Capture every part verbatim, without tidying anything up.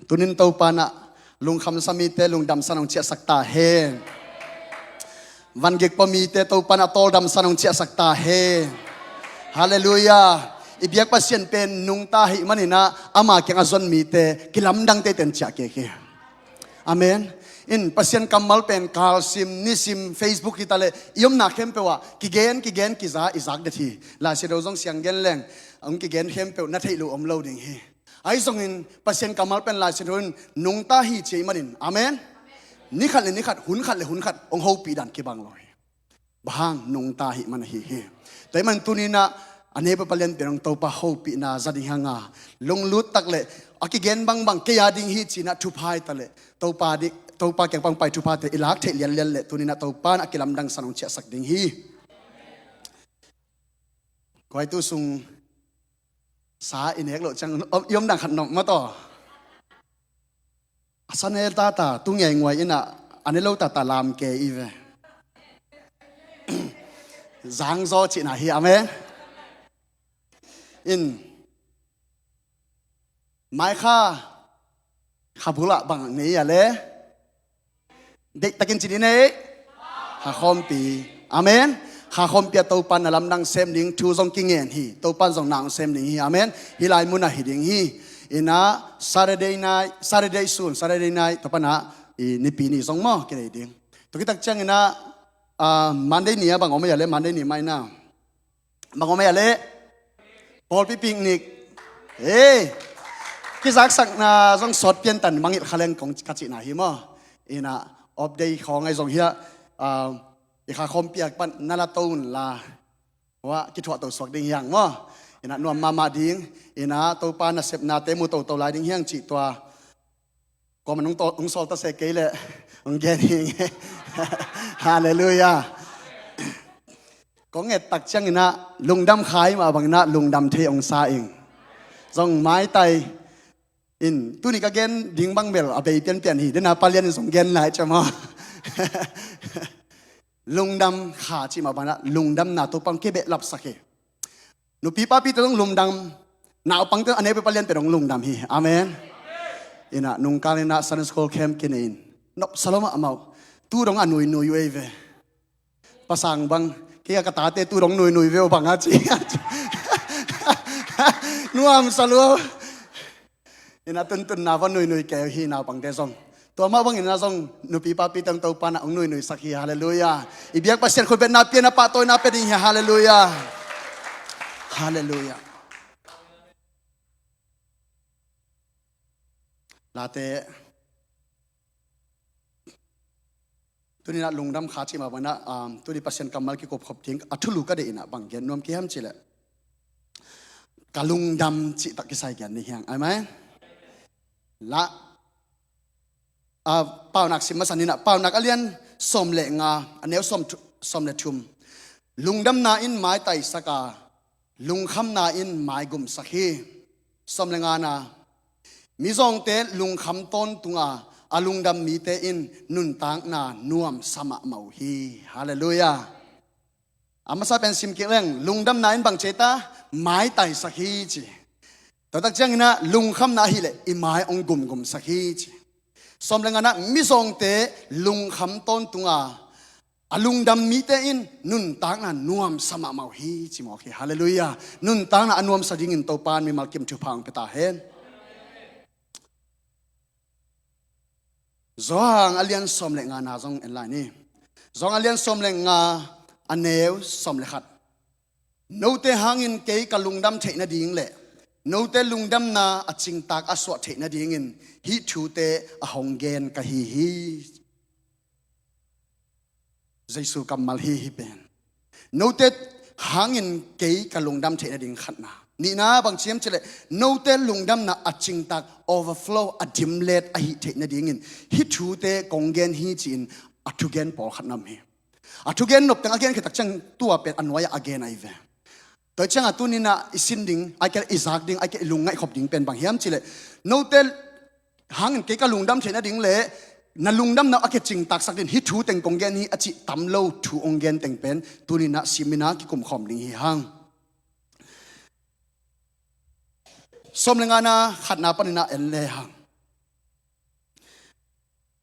Tunin Topa in ah lungkhamsa mite lungdamsa nong ciahsak ta hen. Vangik pua mite Topa in ah tawldamsa nong ciahsak ta hen. Halleluiah. I biak Pasian pen nungta ahih manin ah ama kiang a zon mite kilamdang teiten ciah kik hi. Amen. In Pasian kammal pen kalsim, nisim, Facebook hi ta leh i omna khempeuh ah kigen, kigen, kiza i zak det hi. Laisiangtho zong siang gen leng hong kigen khempeuh na theih loh om lo ding hi. Ahi zongin Pasian kammal pen Laisiangtho in nungta hi ci ahih manin. Amen. Ni khat le ni khat, hun khat le hun khat hong hopih dan kibang lo hi. Bang hang, nungta ahih man ahi hi. Tua ahih manin tuni in ah a neu peuh a lianpen hong Topa hopihna za ding hi hang a, lunglut tak leh a kigen bangbang kei a ding hi ci-in ah thupha hi ta leh Topa ding, Topa kiang pan pai thuphate i lak theih lianlian leh tuni in ah Topa in ah kilamdangsa nong ciahsak ding hi. Koi tu sung sa i nek loh ciang i om dang khat nop maw taw. A sa ne tata tu ngeinguai in ah a ne lo tata lam kei i ve. Zangzaw cihna hi. Amen. In mai kha, kha bul ah bang nei a le? Deihtakin ci dih nei. Kha khawmpi. Amen. Kha khawmpi ah Topa in na lamdang sem ding thu zong kingen hi. Topa in zong na hong sem ding hi. Amen. Hih lai mun ah hi ding hi. In ah Saturday night, Saturday sun, Saturday night, tua pan ah i Nipi ni zong maw kinei ding. Tua khit tak ciangin ah, ah, Monday ni ah bang om a le, Monday ni mai na bang om a le? Pawlpi picnic. Ei, kizaksakna zong sawt piantan mangngilh kha leng kong ka cihna hi maw. In ah off day khawng ahi zong hi a, ah, i kha khawmpi ah pan na la to un la, tua kithuahto suak ding hi hang maw. In ah nuam mahmah ding. In ah Topa nasepnate mu toto lai ding hi hang cih tua kuamah in hong sawl ta se kei leh hong gen hi ing. Halleluiah. Kong et tak ciangin ah lungdam kha ahih mah bangin ah lungdam thei hong sa ing. Zong maitai in tuni ka gen ding bang bel a bei pianpian hi. Dena palian in zong gen lai cia maw. Lungdam kha cih mah bangin ah lungdamna Topa hong kibehlapsak hi. Nupi papite zong lungdam, naupangte zong a neu peuh a lianpen hong lungdam hi. Amen. In ah nungkal in ah Sunday school camp kinei in nopsa lo mahmah uh. Tu dong a nuinui uh ei ve. Pasang bang, kei a ka tate tu dong nuinui ve uh bang a ci. Nuamsa lua. In ah tuntunna va nuinui kei uh hi naupangte zong. Tua mah bangin ah zong nupi papite zong Topa in ah hong nuinuisak hi. Halleluiah. I biak Pasian khutbetna pia in ah pahtawina pia ding hi. Halleluiah. Halleluiah. Late. Tuni in ah lungdam kha cih mah bangin ah, um, tuni Pasian kammal kikupkhop ding a thulu ka deih in ah bang gen nuam ka hiam cih leh, ka lungdam cih tak kisai gen ni hi hang. Amen. La, ah, Paunak sim masa ni in ah, Paunak a lian sawm le nga, a neu sawm thu-, sawm le thum. Lungdamna in maitaisak a, lungkhamna in maigumsak hi. Sawm le ngana, mizawngte lungkham tawntunga a lungdam mite in nuntakna nuamsa mahmah uh hi. Halleluiah. A masa pen sim kik leng, lungdamna in bang ci ta, maitaisak hi ci. Tua tak ciangin ah lungkhamna ahih leh i mai hong gumgumsak hi ci. Sawm le ngana, mizawngte lungkham tawntunga a lungdam mite in nuntakna nuamsa mahmah uh hi ci mawk hi. Halleluiah. Nuntakna a nuamsa dingin Topa in mimal kim thupha hong pia ta hen. Johan a lian sawm le ngana zong en lai ni. Johan a lian sawm le nga, a neu sawm le khat. Note hangin kei ka lungdam theih nading le note lungdamna a cingtak a suah theih nadingin hih thute a hong gen ka hi hi. Jesu kammal hi hi pen. Note hangin kei ka lungdam theih nading khatna. Nihna bang ci hiam cih leh, note lungdamna a cingtak, overflow, a dimlet ahih theih nadingin hih thute kong gen hi ci-in a thugen pawlkhat na om hi. A thugen nopteng a gen khit tak ciang tua pen a nuai-ah a gen ahi ve. Tua ciangah tuni-in ah i sin ding, ahih kei leh i zak ding, ahih kei leh i lungngaih khop ding pen bang hiam cih leh, note hangin kei ka lungdam theih nading le na lungdamna a kicingtaksak dingin hih thu teng kong gen hi a cih tam lo thu hong gen teng pen tuni-in ah simin ah kikum khawm ding hi hang. Sawm le ngana khatna panin ah en le hang.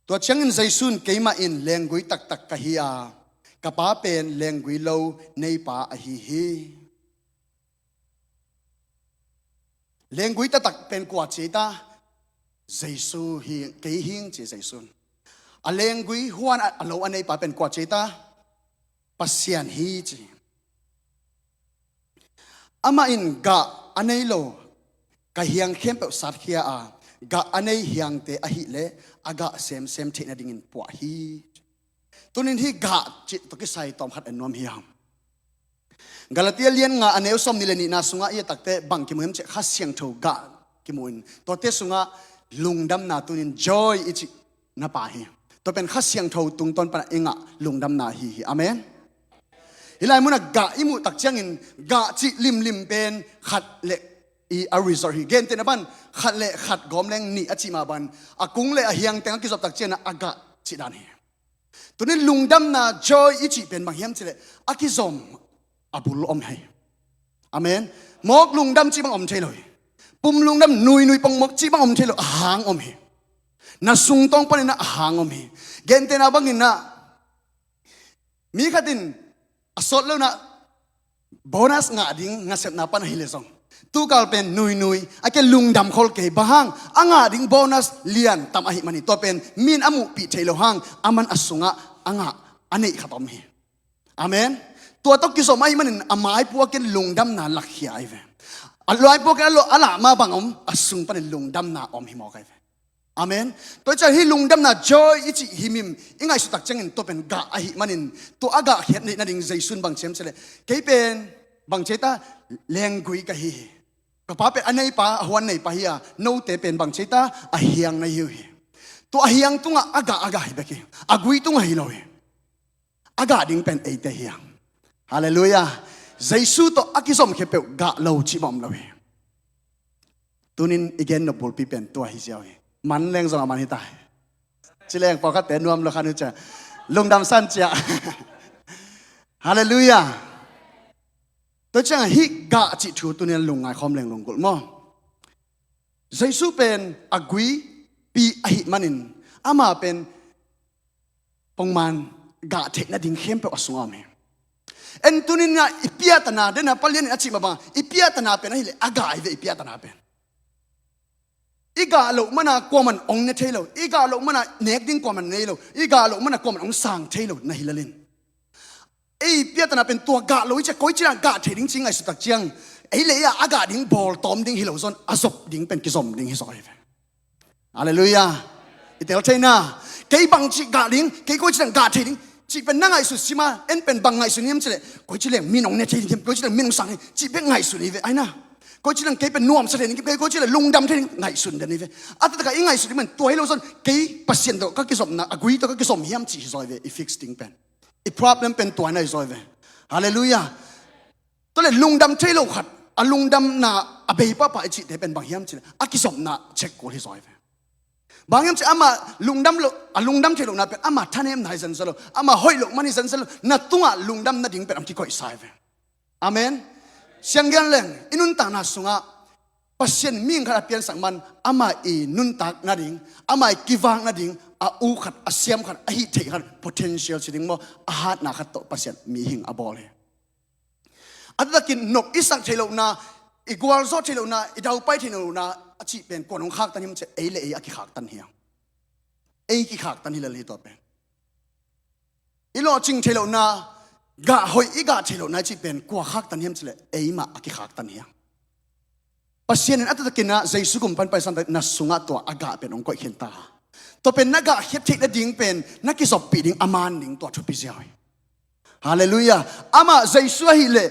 Tua ciangin Jesu in, "Keimah in lenggui taktak ka hi a, ka Pa pen lenggui lo neipa ahi hi." Lenggui taktak pen kua ci ei ta? Jesu hi, kei hing ci Jesu in. A lenggui huan a, a lo a neipa pen kua ci ei ta? Pasian hi ci. Amah in gah a nei lo ka hiang khempeuh satkhia a, gah a nei hiangte ahih leh a gah semsem theih nadingin puah hi. Tunin hih gah cih tawh kisai tawm khat en nuam hiam? Galatia lian nga a neu sawmnih le nihna sungah i et takte bang kimu hiam cih leh Kha Siangtho gah kimu in, tuate sungah lungdamna, tunin joy i cih na pha hi. Tua pen Kha Siangtho tungtawn pana i ngah lungdamna hi hi. Amen. Hih lai munah gah i muh tak ciangin gah cih limlim pen khat le i a result hi. Gentehna bangin khat le khat gawm leng nih a cih mah bangin a kung le a hiang teng a kizop tak ciangin a gah cih dan hi. Tunin lungdamna, joy i cih pen bang hiam cih leh a kizom a bul om hi. Amen. Mawk lungdam cih bang om thei lo hi. Pum lungdam, nuinui pongmawk cih bang om thei lo, a hang om hi. Na sungtawng panin a hang om hi. Gentehna bangin ah, mi khat in a sawt lo-in ah bonus ngah ding nasepna pan ahi leh zong, tukal pen nuinui, a ke lungdam khol kei, bang hang a ngah ding bonus lian tam ahih manin, tua pen mi in a muhpih thei loh hang, aman a sungah a ngah, a neih khat om hi. Amen. Tua tawh kizom ahih manin a maipu a ken lungdamna lakkhia ahi ve. A maipu a ken a lo-, a lah mah bang om, a sung panin lungdamna om hi mawk ahi ve. Amen. Tua hi ciang hih lungdamna, joy i cih himhim i ngaihsut tak ciangin tua pen gah ahih manin, tua a gah khiat theih nading Jesu in bang ci hiam cih leh, "Kei pen bang ci ei ta? Lenggui ka hi hi. Ka Pa pen a neipa, a huan neipa hi a, note pen bang ci ei ta? A hiang na hi uh hi." Tua a hiang tungah a gah, a gah hi bek hi. A gui tungah hi lo hi. A gah ding pen eite hi hang. Halleluiah. Jesu tawh a kizom khempeuh gah lo cih bang om lo hi. Tunin i gen nop bulpi pen tua hi ziau hi. Man leng zong a man hi ta hi. Ci leng pawlkhatte nuam lo khan uh cia, lungdam san cia. Halleluiah. Tua ciangah hih gah cih thu tunin lungngai khawm leng lunggulh maw. Jesu pen a guipi ahih manin, ama pen pongman gah theih nading khempeuh a sungah om hi. En tunin ah i piatana, den a palian in a cih mah bangah i piatana pen ahih leh a gah ahi ve, i piatana pen. I gah loh mana kuaman hong ne thei lo, i gah loh mana nek ding kuaman nei lo, i gah loh mana kuaman hong sang thei lo na hi lel in. Ei piatana pen tua gah lo i cia, koi ci dan gah thei ding ci ngaihsut tak ciang, ei le ei a gah ding bawl tawm ding hi lo zaw in, a zop ding pen kizom ding hi zaw hi ve. Halleluiah. I tel theihna, kei bang ci gah ding, kei koi ci dan gah thei ding cih pen na ngaihsut sim a, en pen bang ngaihsut hiam cih leh, koi ci leng min hong ne thei ding hiam, koi ci leng min hong sang thei cih bek ngaihsut hi ve, ai na. Koi ci leng kei pen nuamsa thei ding, kei koi ci leng lungdam thei ding ngaihsun den hi ve. A taktak a i ngaihsut ding pen tua hi lo zaw in, kei Pasian tawh ka kizopna, a gui tawh ka kizom hiam cih hi zaw hi ve, i fix ding pen. I problem pen tua na hi zaw hi ve. Halleluiah. Tua leh lungdam thei lo khat, a lungdamna a bei pahpah i cihte pen bang hiam cih leh, a kizopna check kul hi zaw hi ve. Bang hiam cih leh amah lungdam lo, a lungdam thei lohna pen amah thanemna hi zenzen lo, amah hoih loh man hi zenzen lo, na tungah lungdam nading pen a kikoihsa hi ve. Amen. Sianggen leng, i nuntakna sungah Pasian mihing khat a piansak man, amah i nuntak nading, amah i kivak nading, a uk khat, a siam khat, a hih theih khat, potential ci ding maw, a hatna khat tawh Pasian mihing a bawl hi. A taktakin nop i sak theih lohna, i gualzawh theih lohna, i daupai theih lohna a cih pen kuan hong khaktan hiam cih leh, ei le ei a kikhaktan hi hang. Ei kikhaktan hi lel hi tua pen. I lawhcing theih lohna, gah hoih i gah theih lohna i cih pen kua khaktan hiam cih leh, eimah a kikhaktan hi hang. Pasian in a taktakin ah Jesu gum pan paisan tak na sungah tua a gah pen hong koih khin ta. Tua pen na gah khiat theih nading pen na kizoppih ding a man ding tua thupi ziau hi. Halleluiah. Amah Jesu ahih leh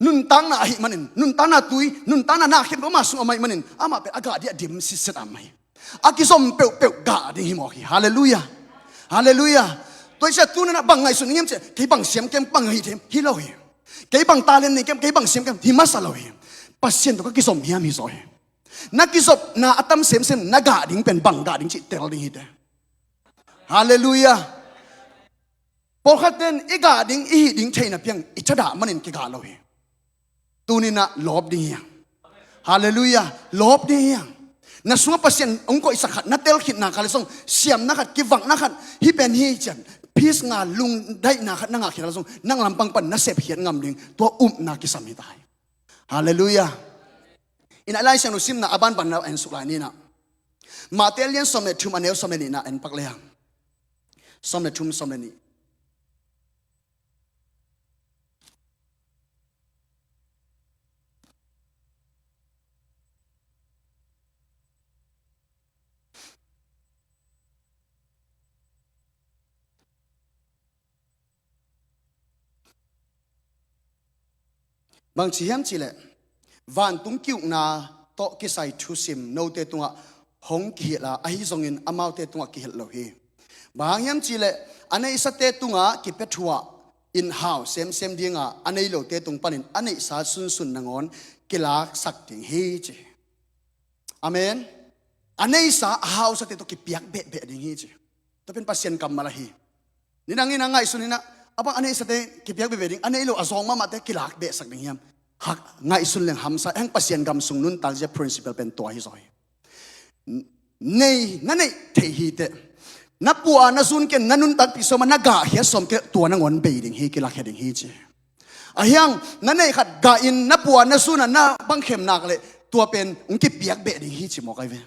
nuntakna ahih manin, nuntakna tui, nuntakna na khempeuh ama sung om ahih manin, amah pen a gah ding a dim sitset a om hi. A kizom peuhpeuh gah ding hi mawk hi. Halleluiah. Halleluiah. Tua hi ciang tu-in ah bang ngaihsun ding hiam cih leh, kei bang siam kem, bang hih them, hi lo hi. Kei bang talent nei kem, kei bang siam kem, hi masa lo hi. Pasian tawh ka kizom hiam hi zaw hi. Na kizopna a tam semsem, na gah ding pen bang gah ding cih tel ding hi te. Halleluiah. Pawlkhatte in i gah ding, i hih ding theihna piang i thadah manin kigah lo hi. Tuni-in ah lawp ding hi hang. Halleluiah. Lawp ding hi hang. Na sungah Pasian hong koihsak khat na tel khitna khat le zong, siamna khat, kivakna khat, hih pen hi cian, peace nga, lungdaihna khat na ngah khitna le zong, nang lampang pan na sepkhiat ngam ding, tua upna kisam hi ta hi. Halleluiah. Ina, Lai Siangtho simna a banban na en suk lai ni na. Matthai a lian sawm le thum, a neu sawm le nihna en pak le hang. Sawm le thum, sawm le nih. Bang ci hiam cihleh, vantung ki-ukna tawh kisai thusim note tungah hong kihilh a, ahi zongin amaute tungah kihilh lo hi. Bang hang hiam cihleh, a neisate tungah kipia thuah in hau semsem dinga, a nei lote tung panin a neihsa sunsun nangawn kilaksak ding hi, ci hi. Amen. A neisa a hausate tawh kipiak behbeh ding hi, ci. Tua pen Pasian kammal ahi. Nidang in a ngaihsun in a, a bang a neisate kipiak behbeh ding, a nei lo a zawng mahmahte kilak behsak ding hiam? Hak ngaihsun leng hamsa, heng Pasian gam sung nuntak zia principle pen tua hi zaw hi. Nei, na neih theih hi teh. Na pua na zun ken na nuntakpih sawm a na gahkhiat sawm kei tua nangawn bei ding hi, kilakhia ding hi, ci. Ahi hang, na neih khat gah in na pua na zun a na bangkhem nak leh tua pen hong kipiak beh ding hi, ci mawk ai ve.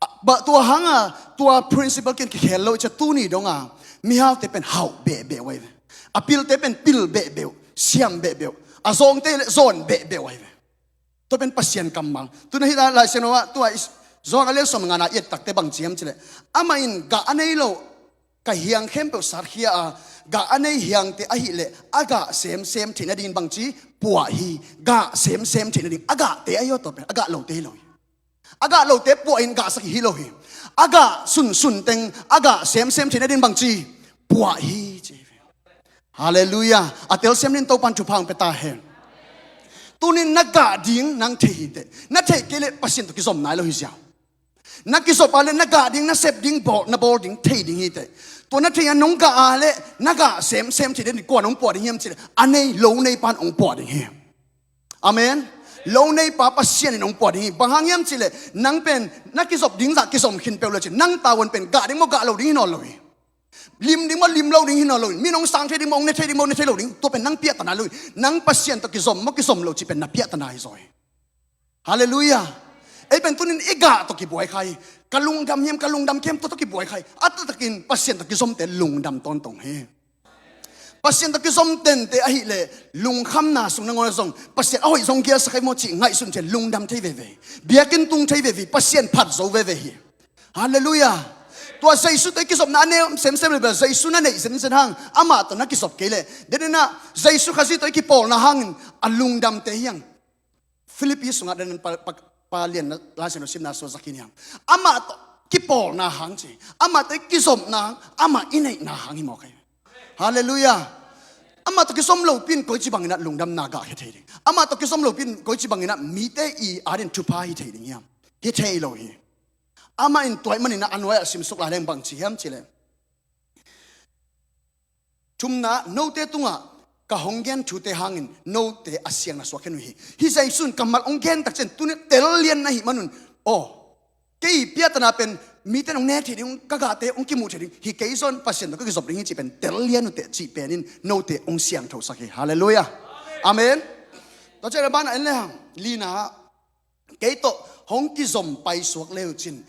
A, bah, tua hanga, tua principle ken kikhel lo i cia, tuni donga mihaute pen hauh behbeh uh ai ve. A pilte pen pil behbeh uh, siam behbeh uh, a zawngte le zawn behbeh uh ai ve. Tua pen Pasian kammal. Tuna hih Lai Siangtho ah, tua i, Johan a lian sawm ngana i et takte bang ci hiam cihleh, amah in gah a nei lo ka hiang khempeuh satkhia a, gah a nei hiangte ahileh a gah semsem theih nadingin bang ci, puah hi. Gah semsem theih nading, a gahte ahi aw, tua pen a gah lote hi lo hi. A gah lote puah in gahsak hi lo hi. A gah sunsun teng, a gah semsem theih nading bang ci, puah hi, ci hi. Halleluiah. A telsiam nin Topan thupha hong pia ta hen. Tunin na gah ding nang thei hi teh. Na theih kei leh Pasian tawh kizom nai lo hi ziau. Na kizop a leh na gah ding, na sep ding, bawl, na bawl ding thei ding hi teh. Tua na thei a nong gah a leh na gah semsem theih ding, kua nong puah ding hiam cihleh, a nei, lo neipan hong puah ding hi. Amen. Lo neipa Pasian in hong puah ding hi. Bang hang hiam cihleh, nang pen na kizop ding zah kizom khin peuh lo cin, nang tavuan pen gah ding maw gah lo ding hi nawn lo hi. Lim ding maw lim lo ding hi nawn lo hi. Min hong sang thei ding maw, hong ne thei ding maw, ne thei lo ding, tua pen nang piahtana lo hi. Nang Pasian tawh kizom maw kizom lo cih pen na piahtana hi zaw hi. Halleluiah. Ei pen tunin i gah tawh kibuai kha hi. Ka lungdam hiam, ka lungdam kei hiam, tua tawh kibuai kha hi. A taktakin Pasian tawh kizomte lungdam tawntung hi. Pasian tawh kizom tente ahileh lungkhamna sung nangawn a zong Pasian a hoih zong gialsak hi maw cih ngaihsun thei, lungdam thei veve hi. Biakinn tung thei veve hi. Pasian phat zo veve hi. Halleluiah. Tua Jesu tawh i kizopna a neu semsem le bel, Jesu na neih zenzen hang, amah tawh na kizop kei leh, deninah Jesu Khazih tawh i kipawlna hangin a lungdamte hi hang. Philippi sungah dan pa, pa, pa lian na, Lai Siangtho simna sua zak hi ni hang. Amah tawh kipawlna hang ci. Amah tawh i kizopna hang, amah i neihna hang hi mawk hi. Halleluiah. Amah tawh kizom lopi in koici banginah lungdamna gahkhia thei ding? Amah tawh kizom lopi in koici banginah mite i adin thupha hi thei ding hiam? Hi thei lo hi. Amah in tua ahih maninah a nuai-ah simsuk lai leng bang ci hiam cihleh, thumna, note tungah ka hong gen thute hangin note a siang na suak khin uh hi. Hih Jesu in kammal hong gen tak ciang tuni tel lian na hih manun, aw, kei piahtana pen mite in hong ne thei ding, ka gahte hong kimuh thei ding, hi kei zawn Pasian tawh ka kizop ding hi cih pen tel lian uh teh cih penin note hong siangthosak hi. Halleluiah. Amen. Tua ciang a banah en le hang, lina, kei tawh hong kizom paisuak le uh cin,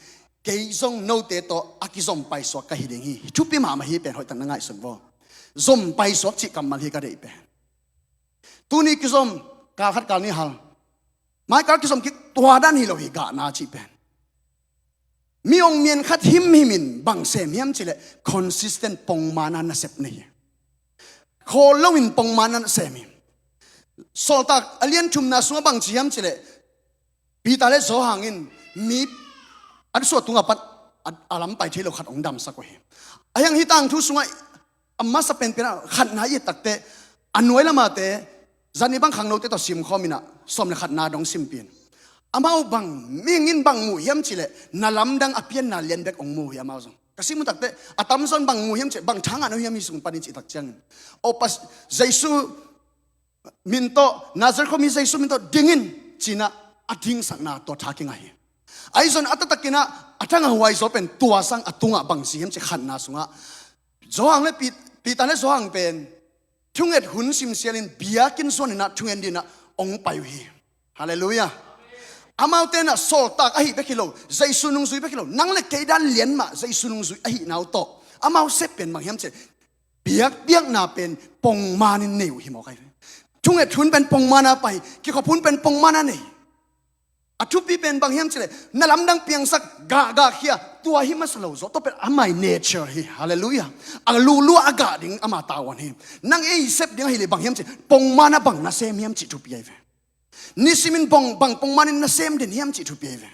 kei zong note tawh a kizom paisuak ka hi ding hi. Thupi mahmah hi pen, hoihtak na ngaihsun vaw. Zom paisuak cih kammal hi ka deih pen. Tuni kizom, kal khat kal nih hal. Mai kal kizom kik, tua dan hi lo hi gahna cih pen. Mi ong mian khat himhim in bang sem hiam cihleh consistent, pongmana nasep nei hi. Khawl loin pongmana nasem hi. Sawltak a lian thumna sungah bang ci hiam cihleh, Peter le Johan in mi an suah tungah pat a, a lam pai thei lo khat hong damsak uh hi. A hiang hih tangthu sungah a masa penpen ah khatna i et takteh, a nuai lamate, zani bang khangnote tawh simkhawm inah sawm le khatna dong simpin, amau bang, mihing in bang mu hiam cihleh, na lamdang a pianna lian bek hong mu hi amau zong. Ka sim uh takteh a tamzaw in bang mu hiam cihleh, bang thangah na hiam hih sung panin cih tak ciangin, aw, Pas-, Jesu min tawh, Nazareth khuami Jesu min tawh ding in, cinah a dingsakna tua tha kingah hi. Ahi zong a taktakin ah a thang a huai zaw pen tua sang a tungah bang ci hiam cih khatna sungah Johan le Pit-, Peter le Johan pen thunget hun simsialin biakinn suanin ah thungen dingin ah hong pai uh hi. Halleluiah. Amaute in ah sawltak ahi bek hi lo, Jesu nungzui bek hi lo, nang le kei dan lian mah Jesu nungzui ahihna uh tawh amau sep pen bang hiam cih leh biakpiakna pen pongmanin nei uh hi mawk ahi ve. Thunget hun pen pongmana pai, kikhop hun pen pongmana nei. A thupi pen bang hiam cih leh na lamdang piangsak, gah, gah khia, tua hi masa lo zaw, tua pen ama nature hi. Halleluiah. A lulua a gah ding ama tavuan hi. Nang ei sep ding ahi leh bang hiam cih leh pongmana bang na sem hiam cih thupi ahi ve. Nisimin bang, bang pongmanin na sem den hiam cih thupi ahi ve.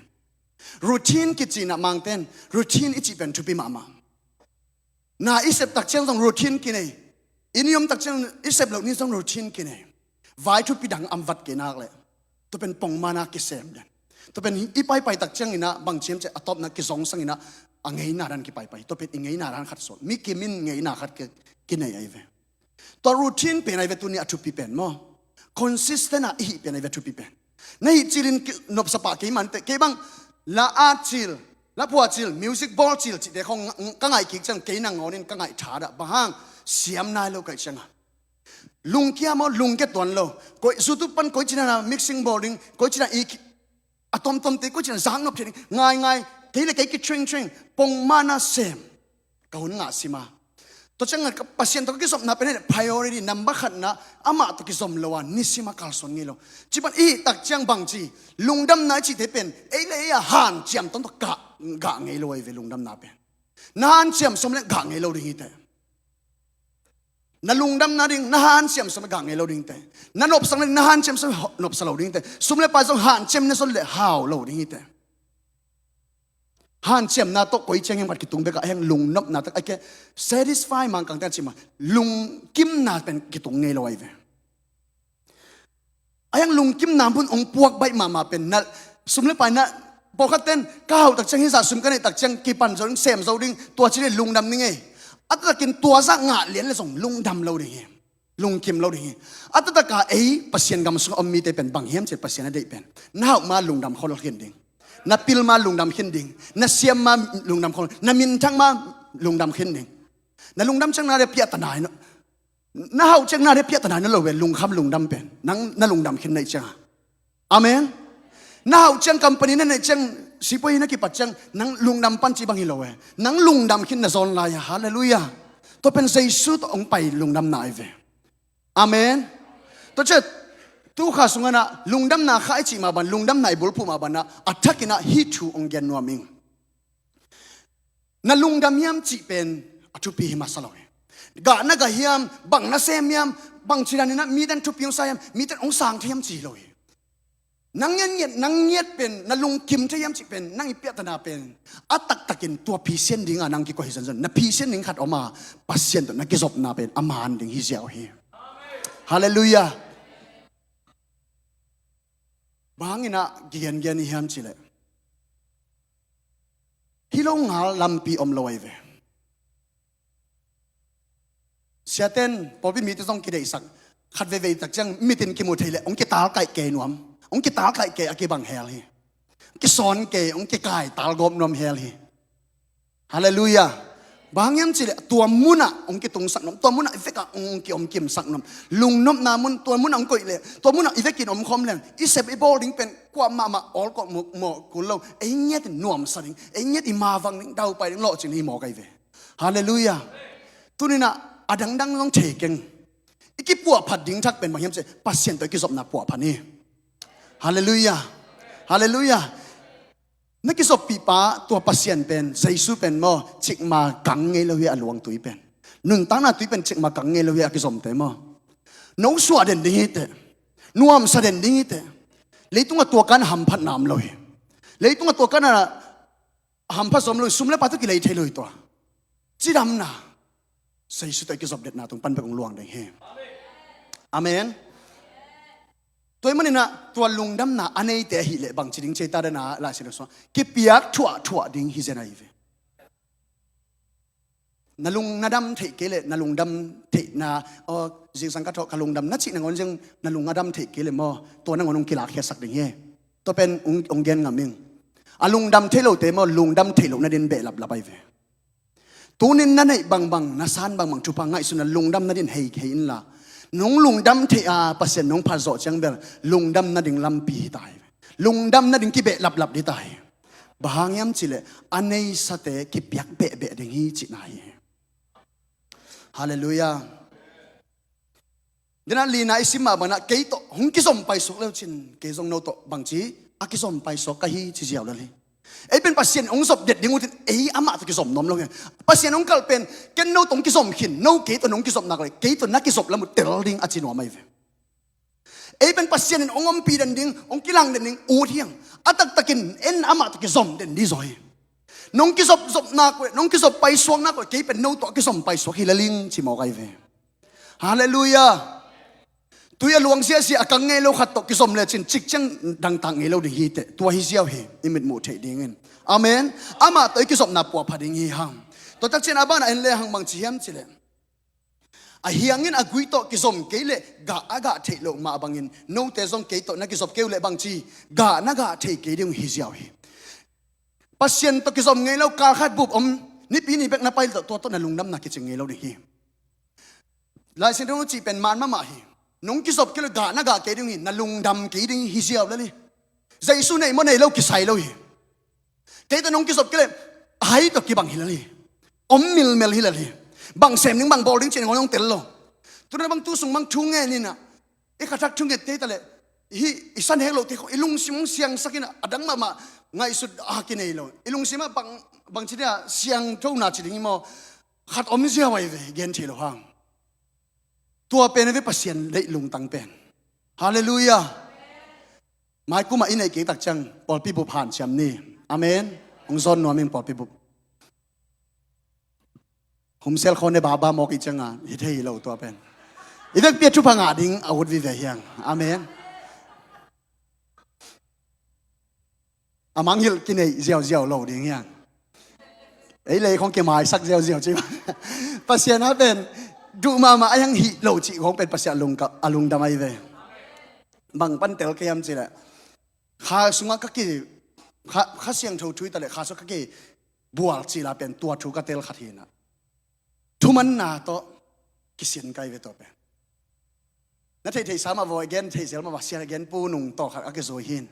Routine kici in ah Mangten, routine i cih pen thupi mahmah. Na i sep tak ciang zong routine kinei. I ni om tak ciang i sep loh ni zong routine kinei. Vai thupi dang om vat kei nak leh, tua pen pongmana kisem den. Tua pen i paipai tak ciangin ah bang ci hiam cih leh a tawpna kizongsangin ah a ngeina dan kipaipai. Tua pen i ngeina dan khat suak. Mi kim in ngeina khat ki-, kinei ahi ve. Tua routine pen ahi ve tuni a thupi pen maw. Consistent a i hih pen ahi ve a thupi pen. Na hih cilin ki-, nopsa pah kei mah inteh, kei bang la at cil, la phua cil, music bawl cil cihte khong ng-, ka ngaih kik ciang kei nangawnin ka ngaih thadah. Bang hang, siam nai lo ka hih ciangah. Lungkia maw, lungkia tuan lo. Koi, YouTube pan koi cina na mixing bawl ding, koi cina i ki-, a tomtomte koi cina zaknop thei ding. Ngaingai, kei le kei kitringtring, pongmana sem. Ka hun ngah sima. Tua ciangah ka Pasian tawh ka kizopna pen hih leh priority number khatna, amah tawh kizom lo a, nisima kalsuan ngei lo. Ci pan i hih tak ciang bang ci, lungdamna i cihte pen, ei le ei a hanciam tawh gah, gah ngei lo ahi ve lungdamna pen. Na hanciam sawm leh gah ngei lo ding hi teh. Na lungdamna ding, na hanciam sawm leh gah ngei lo ding teh. Na nopsak na ding, na hanciam sawm leh nopsa lo ding teh. Sum le pai zong hanciam na zon leh hau lo ding hi teh. Hanciamna tawh koi ciang hiam khat kitung bekah heng lungnopna tak a ke satisfy Mangkangte a ci mah lungkimna pen kitung ngei lo ahi ve. A heng lungkimna mun hong puak baih mahmah pen na sum le paina pawlkhat ten ka hauh tak ciang hizah sum ka neih tak ciang kipan zo ding, sem zo ding, tua ci le lungdam ding ei. A taktakin tua zah ngah lian le zong lungdam lo ding hi. Lungkim lo ding hi. A taktak a ei Pasian gam sungah om mite pen bang hiam cih leh Pasian a deih pen na hauh ma lungdam khol khin ding. Na pil ma lungdam khin ding. Na siam ma lungdam khol. Na minthang ma lungdam khin ding. Na lungdam ciang na de piahtana hi na. Na hauh ciang na de piahtana hi na lo ve lungkham lungdam pen. Nang na lungdam khin na hih ciang a. Amen. Na hauh ciang company na neih ciang sipuai na kipat ciang nang lungdam pan ci bang hi lo e. Nang lungdam khin na zawn lai a. Halleluiah. Tua pen Jesu tawh hong pai lungdamna ahi ve. Amen. Tua ciang tu kha sungah na lungdamna kha i cih mah bang, lungdamna i bulphuh mah bang na a thakin ah hih thu hong gen nuam ing. Na lungdam hiam cih pen a thupi hi masa lo hi. Gah na gah hiam, bang na sem hiam, bang ci danin ah mite in thupi hong sa hiam, mite in hong sang thei hiam ci lo hi. Nang ngiat ngiat, nang ngiat pen, na lungkim thei hiam cih pen, nang i piahtana pen a taktakin tua phisian dinga nang kikoih hi zenzen. Na phisian ding khat om a, Pasian tawh na kizopna pen a man ding hi ziau hi. Halleluiah. Bang hangin ah kigengen i hiam cih leh hi lo ngal lampi om lo ahi ve. Siaten pawlpi mite zong kideihsak khat veivei tak ciang mitin kimu thei leh hong kitalkaih kei nuam, hong kitalkaih kei a kibang hell hi. Hong kisawn kei, hong kikaital gawp nuam hell hi. Halleluiah. Bang hang hiam cih leh tua munah hong kitungsak nuam, tua munah i vekah hong kiomkimsak nuam. Lungnopna mun tua munah hong koih leh, tua munah i vekin omkhawm leng i sep i bawl ding pen kuamah mah awlkawh mawh kul lo. Ei ngiat in nuamsa ding, ei ngiat i mavang ding, daupai ding, lawhcing ding hi mawk ahi ve. Halleluiah. Tuninah a dangdang zong thei keng. I kipuahphat ding thak pen bang hiam cih leh Pasian tawh i kizopna puahphat ni. Halleluiah. Halleluiah. Na kizoppihpa tua Pasian pen, Jesu pen maw, cikma kang ngei lo hi a luang tui pen. Nuntakna tui pen cikma kang ngei lo hi a kizomte maw. No suah den ding hi teh. Nuamsa den ding hi teh. Leitungah tua kan hamphatna om lo hi. Leitungah tua kan a hamphat zom lo hi, sum le pai tawh kilei thei lo hi tua. Cidamna. Jesu tawh i kizop detna tung pan bek hong luang ding hi. Amen. Tua ahih maninah tua lungdamna a neite ahih leh bangci ding ci ta dena Lai Siangtho sungah kipiak thuahthuah ding hi zen ahi ve. Na lung na dam theih kei leh na lungdam theihna, aw, zingsang ka thawh ka lungdam na cih nangawn ziang na lung a dam theih kei leh maw, tua nangawn hong kilakkhiatsak ding hi. Tua pen hong, hong gen ngam ing. A lungdam thei lote maw, lungdam theih loh nadin behlaplap ahi ve. Tunin na neih bangbang, na san bangbang thupha ngaihsun a lungdam nadin hei hei inla, nong lungdam theih a Pasian nong phat zawh ciang bel lungdam nading lampi hi ta hi. Lungdam nading kibehlaplap hi ta hi. Bang hang hiam cihleh a neisate kipiak behbeh ding hi cihna hi. Halleluiah. Dena lina i sim mah banah kei tawh hong kizom paisuak leu cin, kei zong no tawh bangci a kizom paisuak ka hi ci ziau lel hi. Ei pen Pasian hong zop det ding utin ei amah tawh kizom nuam lo hi. Pasian hong kalh pen ken no tawh hong kizom khin, no kei tawh nong kizop nak le kei tawh na kizop lam uh tel ding a ci nuam ahi ve. Ei pen Pasian in hong ompih den ding, hong kilang den ding ut hiang. A taktakin en amah tawh kizom den ding zaw hi. Nong kizop zop nak uh, nong kizop paisuak nak uh, kei pen no tawh a kizom paisuak hi laling ci mawk ahi ve. Halleluiah. Tui a luang siasia a kang ngei lo khat tawh kizom lecin cik ciang dangtak ngei lo ding hi teh, tua hi ziau hi, i mitmuh theih dingin. Amen. Amah tawh i kizopna puahpha ding hi hang. Tua takcian a banah en le hang bangci hiam cihleh, a hiangin a gui tawh kizom kei leh gah a gah theih loh mah bangin note zong kei tawh na kizop kei uh leh bangci gah na gah thei kei ding uh hi ziau hi. Pasian tawh kizom ngei lo kal khat bup om, nipi ni bek na pai tawh tua tawh na lungdamna kicing ngei lo ding hi. Lai Siangtho cih pen man mahmah hi. Nong kizop kei lo gah na gah kei ding hi, na lungdam kei ding hi ziau lel hi. Jesu nei maw nei lo kisai lo hi. Kei tawh nong kizop kei le a hai tawh kibang hi lel hi. Om milmel hi lel hi. Bang sem ding bang bawl ding cih nong tel lo. Tuna bang tu sung bang thu ngen inah i khathak thu nget kei ta le hi, i san hek loh te khong i lungsim hong siangsak inah a dang mahmah ngaihsut a kinei lo. I lungsim ah bang, bang ci dia siangthona ci ding hi maw? Khat om ziau ahi ve, gen thei lo hang. Tua pen a ve Pasian deih lungtang pen. Halleluiah. Maikum ah i neih kik tak ciang pawlpi bup hanciam ni. Amen. Hong zawn nuam ing pawlpi bup. Humsel khaw ne baba mawk i cianga hi thei hi lo tua pen. I vekpi a thupha ngah ding a ut vive hiang. Amen. A mangngilh kineih ziauziau lo ding hiang. Ei lei khong kimaisak ziauziau ci. Pasian a pen duh mahmah a hiang hih lo cih khong pen Pasian a lungka-, a lungdam ahi ve. Bang pan tel kei hiam cihleh, kha sungah ka ki, kha, Kha Siangtho thu hi ta leh kha sungah ka ki bual cila pen tua thu ka tel khat hinah, thumanna tawh kisin kai ve tua pen. Na theih theih sa mah vaw, gen theih zel mah va, sia gen pu nung tawh khat a kizui hin.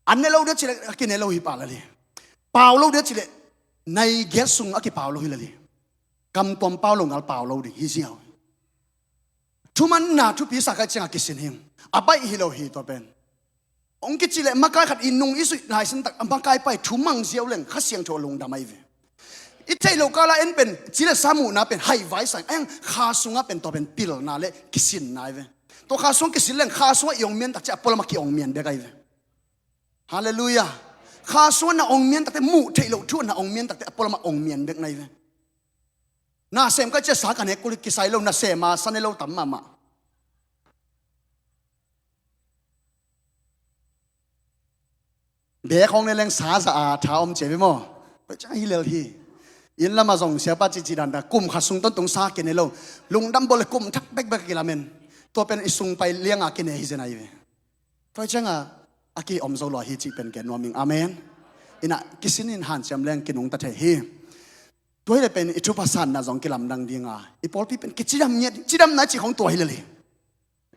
An ne lo dia cileh a kine lo hi pah lali. Pau lo dia cileh nai giat sung a kipau lo hi lali. Kam tuam pau lo ngal pau lo ding hi ziau. Thumanna thupi sa kai ciang a kisin hing. A baih hi lo hi tua pen. Hong kici leh makai khat i nung i zuih laisan tak a makai pai thumang ziau leng Kha Siangtho a lungdam ahi ve. I theih loh kala en pen ci le sa muhna pen haivai sang a hiang kha sungah pen tua pen pilna le kisinna ahi ve. Tua kha sungah kisin leng kha sungah i ong mian tak ci a pualam a ki ong mian bek ahi ve. Halleluiah. Kha sungah na ong mian takte muh theih loh thu na ong mian takte a pualam a ong mian bek na ahi ve. Na sem ka cia sa kan he kulik kisai lo na sem a sa ne lo tam mahmah. Bek hong ne leng sa za a tha om cia ve maw? Pai ciang hi lel hi. Inn lamah zong siapa cici dan ta kum kha sung ton tung sa kene lo. Lungdam bawl le kum thak bekbek a kilamen. Tua pen i sung pai lianga kene hi zen ahi ve. Pai cianga a ki om zo lo hi cih pen ke nuam ing. Amen. Ina kisin in hanciam leng kinungta thei hi. Tua hi le pen i thupha sanna zong kilamdang dinga i pawlpi pen kicidam ngiat, cidamna cih khong tua hi lel hi.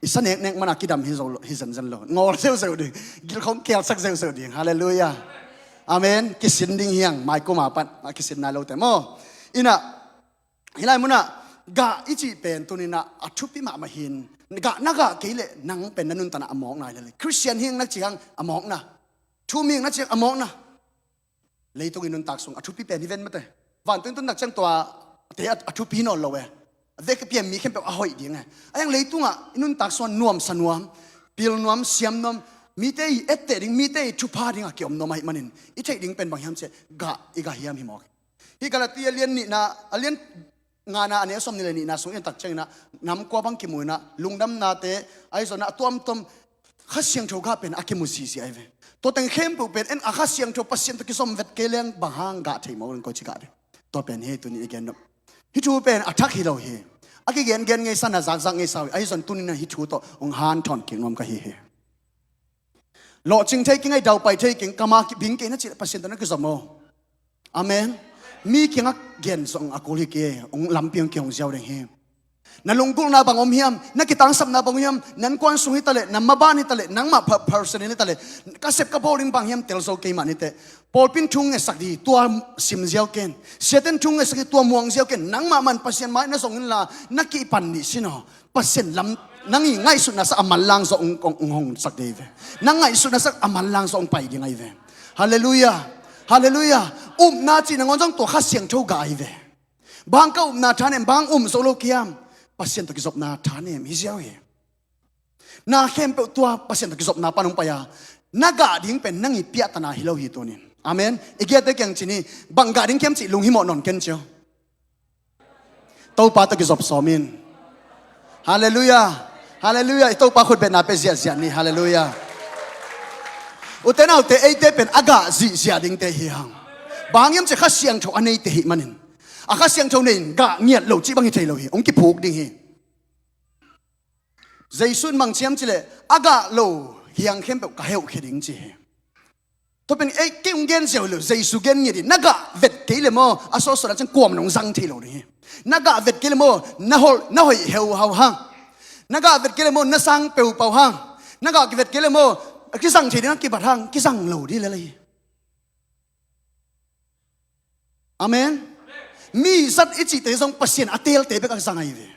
I sa neknek mana kidam hi zo lo, hi zenzen lo. Ngawl zeuzeu ding. Gil khong kelsak zeuzeu ding. Halleluiah. Amen. Kisin ding hiang maikuma pat a kisin nai lote maw? Ina, hi lai muna gah i cih pen tuninah a thupi mahmah hin. Gah na gah kei le nang pen na nuntanah a mawkna hi lel hi. Christian hiang na cih hang a mawkna. Thu ming na cih hang a mawkna. Leitung i nuntak sung a thupi pen hi ven mate. Vantung i tuntak ciang tua te a, a thupi nawn lo e. A vek a pian mi khempeuh a hoih ding e. A hiang leitungah i nuntak sung a nuamsa nuam, pil nuam, siam nuam, mite i etteh ding, mite i thupha ding a kiom nuam ahih manin i theih ding pen bang hiam ciah gah i gah hiam hi mawk. Hi Galatia lian nihna, a lian ngana a neu sawm nih le nihna sung i en tak cianginah nam kua bang kimu inah lungdamnate ahi zongah a tuamtuam Kha Siangtho gah pen a kimu sisi ahi ve. Tua teng khempeuh pen en a Kha Siangtho Pasian tawh kizom vet kei leng bang hang gah thei mawk leng koi ci gah ding. Tua pen hi tuni i gen nop. Hi thu pen a thak hi lo hi. A kigengen ngeisa na zakzak ngeisa uh hi. Ahi zong tuninah hi thu tawh hong hanthawn kik nuam ka hi hi. Lawhcing thei keng, a i daupai thei keng, kama bing kei na cih leh Pasian tawh na kizom aw. Amen. Mi kiangah gen zong a kul hi kei, hong lampi hong kihong ziau ding hi. Na lunggulhna bang om hiam, na kitangsapna bang om hiam, na innkuan sung hi taleh, na maban hi taleh, nangmah personal hi taleh, ka sep ka bawl ding bang hiam, tel zo keimah ni teh. Pawlpi in thu ngetsak ding hi, tua sim ziau ken. Siate in thu ngetsak ding hi, tua muang ziau ken. Nangmah man Pasian mai na zong inla, na kipan nih sin aw. Pasian lam, nang i ngaihsutna sak a manlang zawh hong, hong, hong hong sak ding hi ve. Nang ngaihsutna sak a manlang zawh hong pai ding ahi ve. Halleluiah. Halleluiah. Upna cih nangawn zong tua Kha Siangtho gah ahi ve. Bang ka upna thanem, bang um zo lo kiam. Pasian tawh kizopna thanem hi ziau hi. Na khempeuh tua Pasian tawh kizopna pan hong pai a, na gah ding pen nang i piahtana hi lo hi tunin. Amen. I giate kiang ci ni, bang gah ding kiam cih lunghimawh nawn ken cio. Topa tawh kizop sawm in. Halleluiah. Halleluiah. I Topa khutbetna pia ziahziah ni. Halleluiah. Ute naute, eite pen a gah zihziah dingte hi hang. Bang hiam cih Kha Siangtho a neite hih manin. A Kha Siangtho nei in gah ngiat lo cih bang hi thei lo hi. Hong kiphuk ding hi. Jesu in bang ci hiam cih leh, a gah lo hiang khempeuh ka heuhkhia ding ci hi. Tua pen ei, kei hong gen ziau hi lo, Jesu gen ngiat hi. Na gah vet kei leh maw, a sawtsawt ah ciang kuamah in hong zang thei lo ding hi. Na gah vet kei leh maw, na hol, na hoih heuhau hang. Na gah vet kei leh maw, na sang peupau hang. Na gah kivet kei leh maw, kizang thei ding a kibat hang, kizang lo ding lel hi. Amen. Mi zat i cihte zong Pasian a teelte bek a zang ahi ve.